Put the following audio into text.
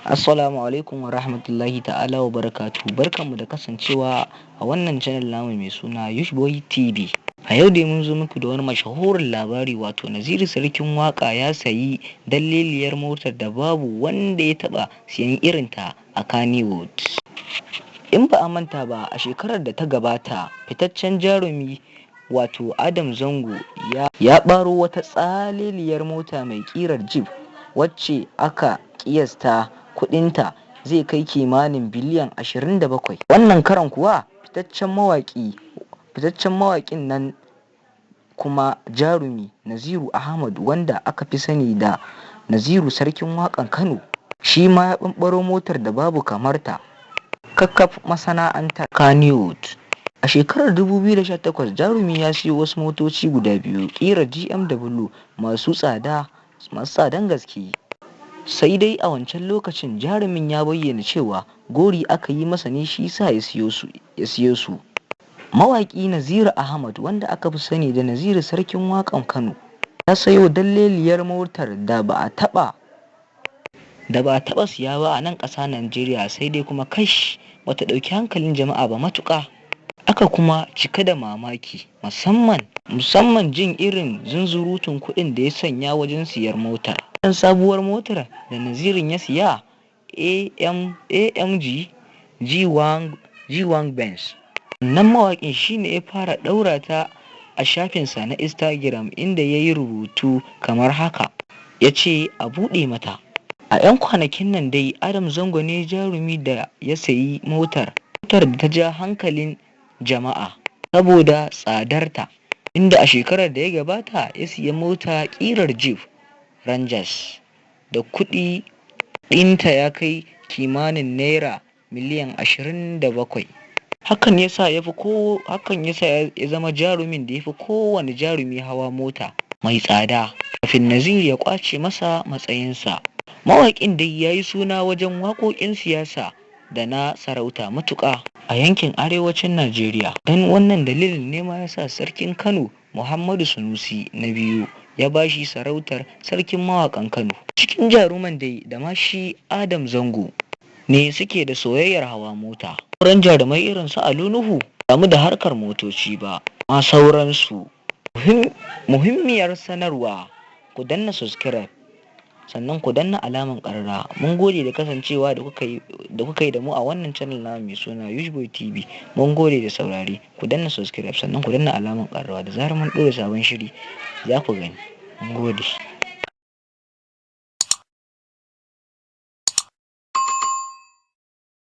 Assalamu alaikum wa rahmatullahi ta'ala wa barakatuhu. Barkanmu da kasancewa a wannan channel namu mai suna Yushboy TV. A yau dai mun zo muku da wani mashahurin labari, wato Naziru Sarkin Waka ya sayi dalleliyar motar da babu wanda ya taba siyan irinta a Kannywood. In ba a manta ba, a shekarar da ta gabata fitaccen jarumi wato Adam Zango ya ɓaro wata tsaleliyar mota mai ƙirar Jeep, wacce aka kiyasta kudinta zai kai kimanin biliyan 27. Wannan karan kuwa fitaccen mawaƙin nan kuma jarumi Naziru Ahmad, wanda aka fi sani da Naziru Sarkin Waƙan Kano, shi ma ya ɓamɓaro motar da babu kamarta kakaf masana'antar Kannywood. A shekarar 2018 jarumi ya siyo wasu motoci guda biyu ƙirar BMW masu tsadan gaske. Sai dai a wancan lokacin jarumin ya bayyana cewa gori aka yi masa ne shi sa ya siyo su. Mawaƙi Naziru Ahmad, wanda aka fi sani da Naziru Sarkin Waƙan Kano, ya sayo dalleliyar motar da ba a taɓa siya ba a nan ƙasa Najeriya. Sai dai kuma kash, bata ɗauki hankalin jama'a ba matuƙa. Aka kuma cika da mamaki, musamman jin irin zunzurutun kuɗin da ya sanya wajen siyar motar. Wannan sabuwar motar da Nazirun ya siya AMG G1 Benz. Wannan mawaƙin shine ya fara ɗaura ta a shafinsa na Instagram, inda ya yi rubutu kamar haka, ya ce a buɗe mata. A 'yan kwanakin nan dai Adam Zango ne jarumi da ya sayi motar da ta ja hankalin jama'a saboda tsadarta, inda a shekarar da ya gabata ya siya mota ƙirar Jeep Rangers da kuɗi ɗinta ya kai kimanin naira miliyan 27. Hakan ya sa ya zama jarumin da ya fi kowane jarumi hawa mota mai tsada kafin Naziru ya ƙwace masa matsayinsa. Mawaƙin dai ya yi suna wajen waƙoƙin siyasa da na sarauta matuƙa a yankin arewacin Najeriya. Don wannan dalilin ne ma ya sa Sarkin Kano Muhammadu Sanusi na biyu ya ba shi sarautar Sarkin Mawaƙan Kano. Cikin jaruman dai da ma shi Adam Zango ne suke da soyayyar hawa mota. Sauran jarumai irin su Ali Nuhu damu da harkar motoci ba ma sauransu. Muhimmiyar sanarwa: ku danna subscribe, sannan ku danna alaman ƙararrawa. Mun gode da kasancewa da kuka yi da mu a wannan channel namu mai suna Yushboy TV. Mun gode da saurare. Ku danna subscribe, sannan ku danna alaman ƙararrawa. Da zarar mun ɗora sabon shiri za ku gani. Mun gode.